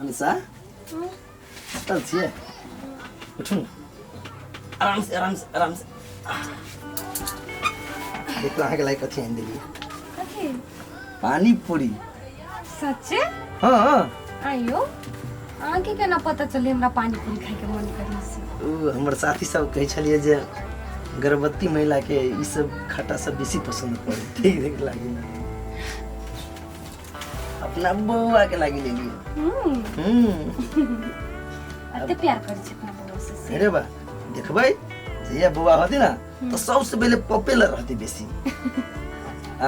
अनिशा सुतल छियै उठू ने आराम से आराम से आराम से देखो अहाँके लायक कथी आनि देलियै कथी पानी पूरी सच्चे हाँ हाँ आइयो अहाँके केना पता चले हमरा पानी पूरी खाइके मन करै से ओ हमर साथी सब कहै छलियै जे गर्भवती महिलाके ई सब खट्टा सब बेसी पसन्द पड़े ठीक देख लागी अपना बौआ के लागी लेलियै हम्म एते प्यार करै छै अपना बौआ से से। अरे बा देखबै जहिया बौआ होती ना तो सबसे पहले पप्पे लग रहती बेसी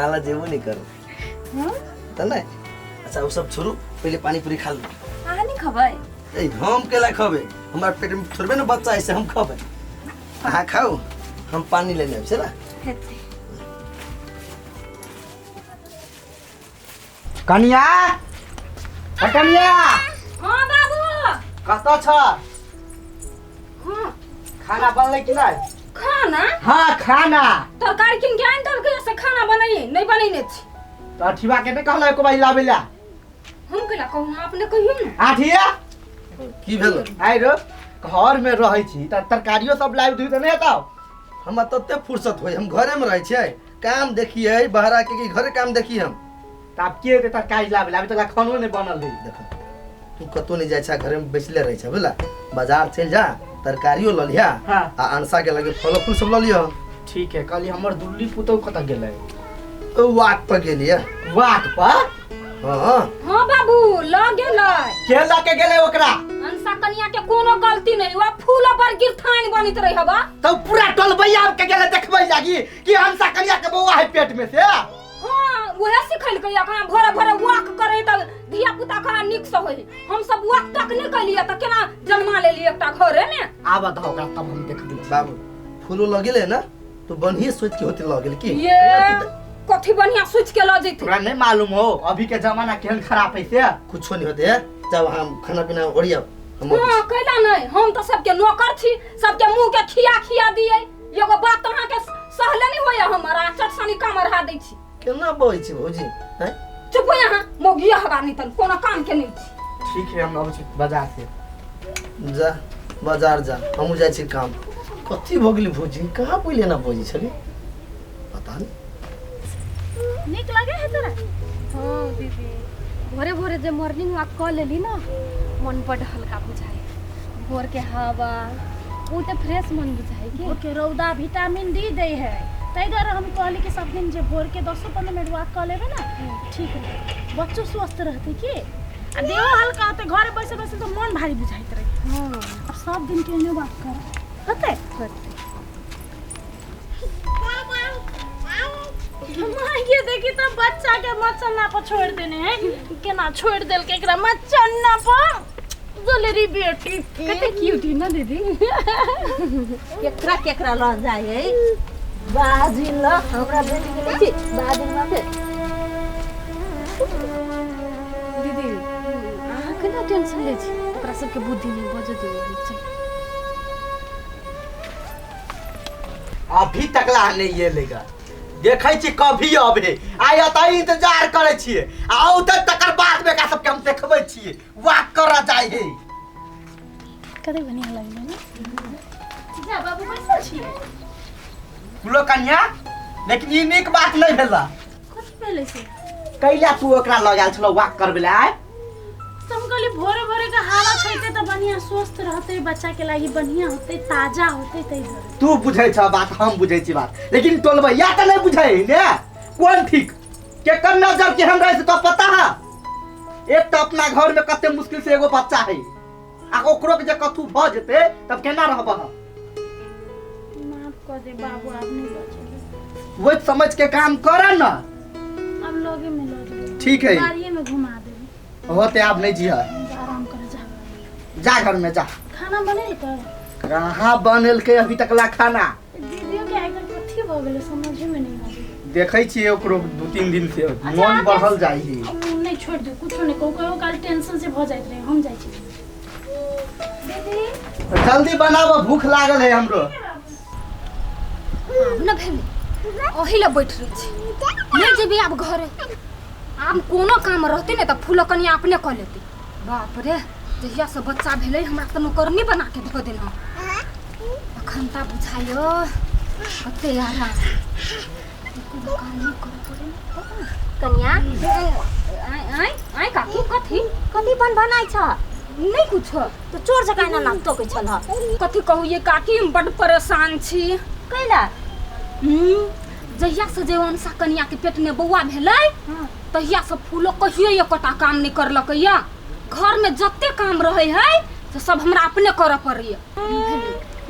आला जेबो नहीं करो तऽ नहि अच्छा ओ सब छोड़ू पहिले पानी पूरी खा लू अहाँ नहि खबै ए हम केला खबै हमरा पेट में थोड़बे ने बच्चा ऐसे हम खबै अहाँ खाउ हम पानी लेने आबै छै ने हेतै कनिया ए कनिया हाँ बाबू कतऽ छ हाँ खाना बनलै कि नहि खाना हाँ खाना तरकारी किन के आनि देलकै से खाना बनाइए नहीं बनेने छी तऽ अठिवा के नहि कहलक एको बारी लाबै ला हम केला कहू अहाँ अपने कहियौ ने आठिया की भेल आइ रो घर में रहै छी तऽ तरकारियो सब लाबि दियौ तऽ नहि हेतौ हमरा तते फुर्सत होय हम घरे में रहै छियै काम देखियै बहरा के कि घरे काम देखी हम तऽ आब के एतै तरकारी लाबै ला अभी तक खानो नहि बनल है देख तू कतौ नहीं जाइ छा घरे में बैसले रहै छा बुझला बाजार चलि जा तरकारियो लऽ लिहा हाँ। आ अनसा के लगे फलो फूल सब लऽ लिह ठीक है कहली हमर दुल्ली पुतहु कतऽ गेलै ओ वाक पर गेलियै वाक पर हाँ हाँ बाबू लऽ गेलै के लऽ के गेलै ओकरा अंसा कनिया के कोनो गलती नहीं वह फूल पर गिरथान बनैत रही हवा तब पूरा टोलबैया के गेलै देखबै लागी कि हंसा कनिया के बौआ है पेट में से हाँ वह सिखेलकै अखन भोरे भोरे वॉक करे तऽ धिया पुता कहाँ नीक से होई हम सब वॉक तक नहीं कैलिए तऽ केना जन्मा लेलिए एकटा घरे में आब दहो ओकरा तब हम देखबै छी। बाबू फूलो लऽ गेलै ने तो बढ़िए सोच के होते लऽ गेल की ये कथी बढ़िया सोच के लऽ जैते तोरा नहीं मालूम हो अभी के जमाना केहन खराब है से कुछो नहीं होते है जब हम खाना पीना ओरियाब हम हाँ कैला नहीं हम तऽ सबके नौकर छी सबके मुंह के खिया खिया दिए एगो बात तऽ अहाँके सहले नहीं होइया हमर आ चट सनी काम अढ़ा दै छी केना बजै छी भौजी हैं चुप हो यहाँ मौगिया हवा नहीं तन कोनो काम के नहीं छी ठीक है हम अबै छी बाजार से जा बाजार जा हमहूँ जाइ छी काम कथी भऽ गेलै भौजी कहाँ पहिले एना बजै छलै पता नहि नीक लगे है तोरा हाँ दीदी भोरे भोरे जे मॉर्निंग वॉक कऽ लेली ना मन बड हल्का बुझाइ भोर के हवा ओ तऽ फ्रेश मन बुझाइ की भोर के रौदा विटामिन डी दै है ताहि दुआरे हम कहली कि सब दिन जे भोर के 10-15 मिनट वॉक कऽ लेबै ना ठीक रहतै बच्चो स्वस्थ रहतै की आ देहो हल्का होतै घरे बैसल बैसल तऽ मन भारी बुझाइत रहै हाँ आब सब दिन के एहने वॉक कर होतै होतै माँ ये देखी तो बच्चा के मचन्ना पर छोड़ देने है केना छोड़ देलकै एकरा मचन्ना पर दुलरी बेटी के कते क्यूट है ना दीदी केकरा केकरा लऽ जाइ है बाजिन ल हमरा बेटी के लै छी बाजिन माथे दीदी अहाँ केना टेंशन लै छी ओकरा सबके बुद्धि नहि बजऽ दियौ छै अभी तक ला नहीं एलेगा देखै छी कभी अबे आइ एतऽ इंतजार करै छियै आ औतै तकर बाद में एकरा सबके हम देखबै छियै वाक करऽ जाइ है कते बढ़िया लगलै ने जा बाबू बैसल छियै कुलो कन्या लेकिन ई नीक बात नहीं भेला कथी भेलै से कैला तू ओकरा लऽ गेल छलौ वाक करबै लए आइ तो हम कहली भोरे भोरे के हवा खैते तऽ बढ़िया स्वस्थ रहते बच्चा के लागी बढ़िया होते ताजा होते ताहि दुआरे तू बुझै छ बात हम बुझै छी बात लेकिन टोलबैया तऽ नहीं बुझै है ने कोन ठीक केकर नजर केहन रहै से तो पता है एक तऽ अपना घर में कते मुश्किल से एगो बच्चा है आ ओकरो के जे कथू भऽ जेतै तब केना रहबह माफ कऽ दे बाबू आब नहीं बचेबै वही समझ के काम कर ना अब लगे में लऽ जेबै ठीक है गाड़िए में घुमा देबै होते आब नहीं जी है आराम कर जा जा घर में जा खाना बनेलकै कहाँ बनेलकै अभी तक ला खाना दीदियों के आइ काल्हि कथी भऽ गेलै समझे में नहीं आबै देखै छियै ओकरो 2-3 दिन से अच्छा, मन अहाँके- बढ़ल जाइ है नहीं छोड़ दू कुछो नहीं कहू कहियो काल टेंशन से भऽ जाइत रहे हम जाइ छी दीदी जल्दी बनाबो भूख लागल है हमरो आब न भेलै ओही लए बैठ रहै छी नहि जेबै आब घरे आब कोनो काम रहतै ने तऽ फूल कनिया अपने कऽ लेतै बाप रे, जहिया से बच्चा भेलै हमरा तऽ नौकरनी बना के धो देलहुँ। अखन ता बुझाइयो कते आराम। कोनो काम नहि करऽ पड़ै। कनिया आय आय आय काकी, कथी कथी बन बनाइ छ? नहि कुछो। तो चोर जकाँ एना नाक टोकै छल। कथी कहू ये काकी, हम बड्ड परेशान छी। कैला? जहिया से जे अंशा कनिया के पेट में बौआ भेलै तहिया से फूलो कहियो एकोटा काम नहि करलकै। या घर में जते काम रहे है से सब हमरा अपने करऽ पड़ैया।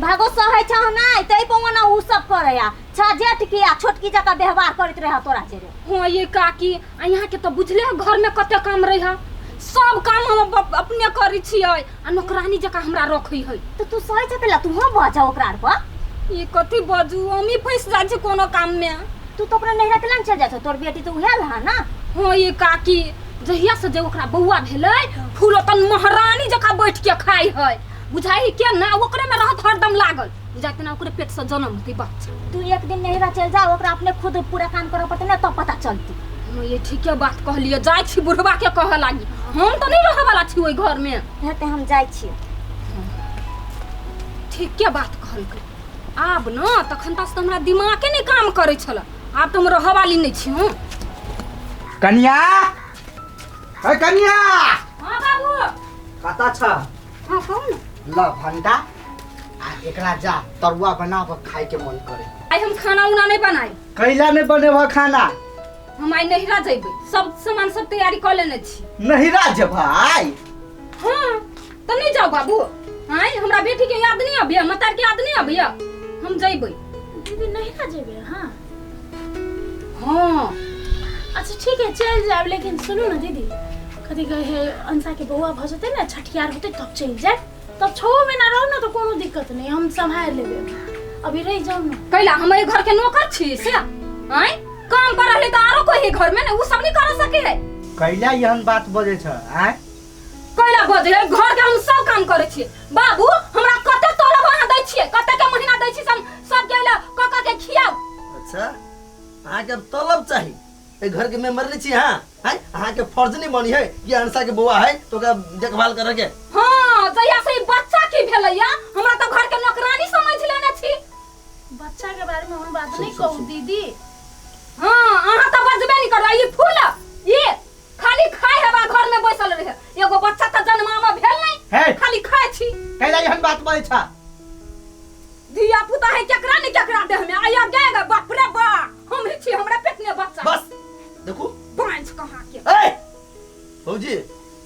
भागो सहै छ नहि तै पौना उ सब करैया छ, जेठकी आ छोटकी जकाँ व्यवहार करैत रहे तोरा जेरे। हाँ ये काकी, आ यहाँ के तो बुझले है घर में कते काम रहे है, सब काम हम अपने करै छियै आ नौकरानी जकाँ हमरा रखै है। तो तू सहै छ कैला? तू हो बजा ओकरा आर पर। ये कथी बजू, हम ही फंसि जाइ छी कोनो काम में। तू तो अपना नैहरा के चल जाइ छौ, तोर बेटी तो उहे लहा ना। हाँ ये काकी, जहिया से जे ओकरा बौआ भेलै फूल अपन महारानी जकाँ बैठ के खाइ है, बुझाइ है के ना ओकरे में रहत हरदम लागल, बुझाइ ना ओकरे पेट से जन्म होतै बच्चा। तू एक दिन नैहरा चल जा, ओकरा अपने खुद पूरा काम करऽ पड़तै ना, तब पता चलती। हाँ ये ठीके बात कहलियै, जाइ छी बुढ़वा के कहऽ लागी, हम तऽ नहि रहऽ वाला छी ओहि घर में। हेतै हम जाइ छी। ठीके बात कहलकै। आब न तखन तक तऽ हमरा दिमागे नहि काम करै छल, आब तऽ हम रहऽ वाली नहि छी। हूँ कनिया, हे कनिया। हाँ बाबू। कतऽ छ? हाँ कहू ने। ल भंटा आ एकरा जा तरुआ बना कऽ खाय के मन करे। आइ हम खाना उना नहि बनाई। कैला नहि बनेबह खाना? हम आइ नैहरा जइबै, सब सामान सब तैयारी कऽ लेने छी। नैहरा जेबै? हाँ तऽ नहि जाउ बाबू? आइ हमरा बेटी के याद नहीं अबैया, मतार के याद नहीं अबैया, हम जइबै। दीदी नैहरा जेबै? हाँ हाँ अच्छा ठीक है, चल जाब, लेकिन सुनू ना दीदी, कथी कहे है अंशा के बौआ भऽ जेतै ने, छठियार होतै तब चलि जायब, तब छओ महीना रहू ने तो कोनो दिक्कत नहीं, हम सम्हारि लेबै, अभी रहि जाउ ने। कैला हम एहि घर के नौकर छी से? आइ काम पर रहले तऽ आरो कोई है घर में ने, उ सब नहीं कर सके है। कैला एहन बात बजै छ? आँय कैला बजे है? घर के हम सब काम करै छियै बाबू, हमरा कते तलब अहाँ दै छियै, कते के महीना दै छी, सब सबके लए कऽ कऽ के खियाउ। अच्छा अहाँके अब तलब चाही? एहि घर के मेंबर नहीं छी अहाँ? हैं, अहाँके फर्ज नहीं बनी है कि अंशा के बौआ है तो ओकरा देखभाल करे के? हाँ जहिया से ई बच्चा की भेलैया हमरा तऽ घर के नौकरानी समझ लेने छी। बच्चा के बारे में हम बात सुन, नहीं सुन, कहू सुन। दीदी। हाँ अहाँ तऽ बजबे नहीं करबै, ई फूल ई खाली खाय हेबा घर में बैसल रहे, एगो बच्चा तऽ जन्मामा भेल नहीं हे खाली खाय छी। कैला एहन बात बजै छ? धिया पुता है केकरा नहीं केकरा देह में आया गए, बाप रे बा हम ही छी, हमरा पेट में बच्चा। बस देखू बांझ कहाँ के। ए भौजी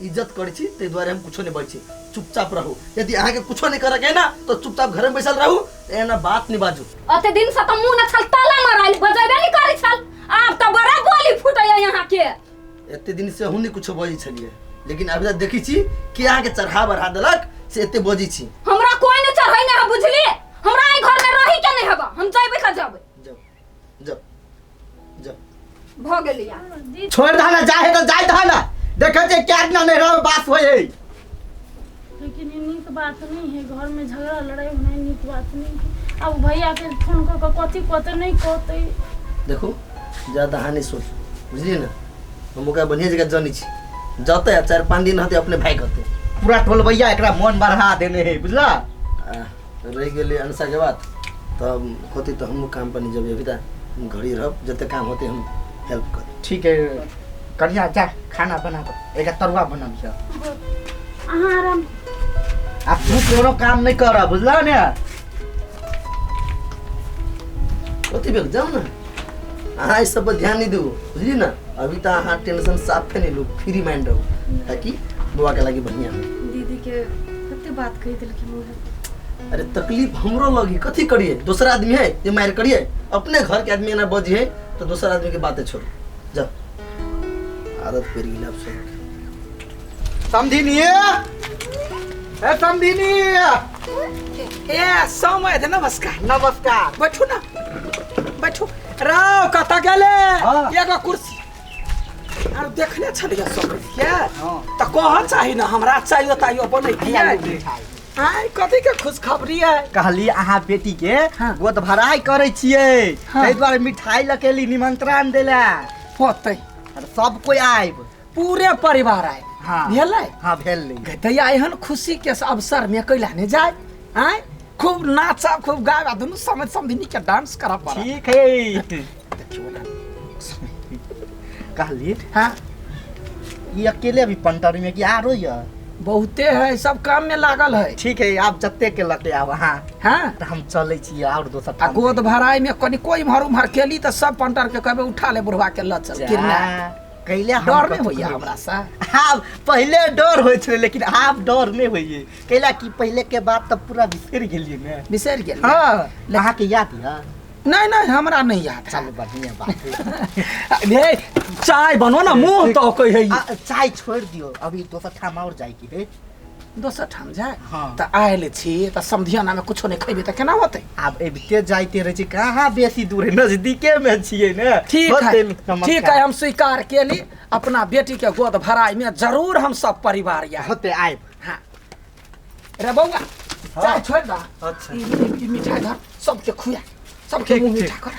इज्जत करै छी ताहि दुआरे हम कुछो नहीं बजै छी, चुपचाप रहू। यदि अहाँके कुछो नहीं करके है ना तो चुपचाप घर में बैसल रहू, एना बात नहीं बाजू। अते दिन से तऽ मुंह न छल ताला माराइल, बजेबे नहीं करै छल, आब तऽ बड़ा बोली फूटैया यहाँ के। एते दिन से हम नहीं कुछो बजै छलियै, लेकिन अभी तक देखै छी कि अहाँके चढ़ा बढ़ा देलक से एते बजै छी। हमरा कोई नहीं चढ़ै नहीं है बुझली, हमरा एहि घर में रही के नहीं हेबा, हम जइबै तऽ जबै। जाउ जाउ जाउ। भऽ गेलै यार। छोड़ दह ना, जाए तऽ जाए दह ना, देखै छियै क्या दिना नैहरा में बास होइ है। लेकिन ई नीक बात नहीं है, घर में झगड़ा लड़ाई होना नीक बात नहीं है। अब भैया के फोन कऽ कऽ कथी कहतै नहीं कहतै। देखू ज्यादा अहाँ नहीं सोचू बुझलियै ने, हम ओकरा बढ़िआँ जगह जनै छी, जतै आ 4-5 दिन रहतै अपने भागि कहतै। पूरा टोलबैया एकरा मन बढ़ा देने है बुझला। आ रहि गेलै अंशा के बात, तब होतै तऽ हमहूँ काम पर नहीं जेबै, अभी तऽ हम घरे रहब, जते काम होतै हम हेल्प करब। ठीक है कनिया, जा खाना बना दो, एक तरुआ बनबिह। अहाँ आराम। आ तू कोनो काम नहीं कर बुझला ने। कथी भेल? जाउ ने, अहाँ एहि सब पर ध्यान नहीं दू बुझलियै ने, अभी तऽ अहाँ टेंशन साफे नहीं लू, फ्री माइंड रहू ताकि बौआ के लागि बढ़िया हो। दीदी के कते बात कहि देलखिन मुँह। अरे तकलीफ हमरो लगी, कथी करिए, दोसर आदमी है जे मारि करिए, अपने घर के आदमी एना बजी है तो दोसर आदमी के बातें छोड़ू, जाओ आदत पड़ि गेल आब सबके। समधिनी, ए समधिनी। ए समय नमस्कार। नमस्कार। बैठू ना बैठू। राव कतऽ गेले? हाँ। एगो कुर्सी आर देखने छलियै सब के। हाँ। तऽ कह चाही ना हमरा चाहियो ताहियो बनैतियै। आइ कथी के खुशखबरी है? कहली अहाँ बेटी के हाँ। गोद भराई करै छियै, हाँ। ताहि दुआरे मिठाई लकेली निमंत्रण देला। होतै आर सब कोई आयब, पूरे परिवार आयब। हाँ। भेलै? हाँ भेल। तैया एहन खुशी के अवसर में कैला नहीं जाए? आय खूब नाचब, खूब गायब, आ दुनू समझ समझनी के डांस करब पड़त। ठीक है। देखियो ना। कहली। हाँ। ये अकेले अभी पंटर में कि आरो ये? बहुते है, सब काम में लागल है। ठीक है, आप जते के लगे आब। हाँ। हाँ। तो हम चले छी और दोसर आ ठाम। गोद भराई में कनी कोई इम्हर उम्हर केली तऽ सब पंटर के कहबे उठा ले बुढ़वा के ल चल। जा, किरना कैले हम डर नहीं कथी होइया कहै हमरा से? आब पहिले डर होइ छलै, लेकिन आब डर नहीं होइए, कैला कि पहिले के बात तऽ पूरा बिसरि गेलियै ने। बिसरि गेल? हाँ। अहाँके याद यऽ? नहीं नहीं, हमरा नहीं याद है। चलू, बढ़िया बात है। हे, चाय बनो ना, मुंह तो कहे है। चाय छोड़ दियो, अभी दोसर ठाम और जाए के है। दोसर ठाम जाए? हाँ। तऽ आयल छी तऽ समधियाना में कुछो नहीं खैबे तऽ केना होतै? आब अबिते जाइते रहै छी, कहाँ बेसी दूर है, नजदीके में छियै ने। ठीक है। होतै, नमस्कार। ठीक है, हम स्वीकार केली, अपना बेटी के गोद भराई में जरूर हम सब परिवार या होतै, आयब। हाँ रे बौआ, चाय छोड़ दा। अच्छा। ई मिठाई धर, सबके खुआ, सबके मुंह मीठा कर।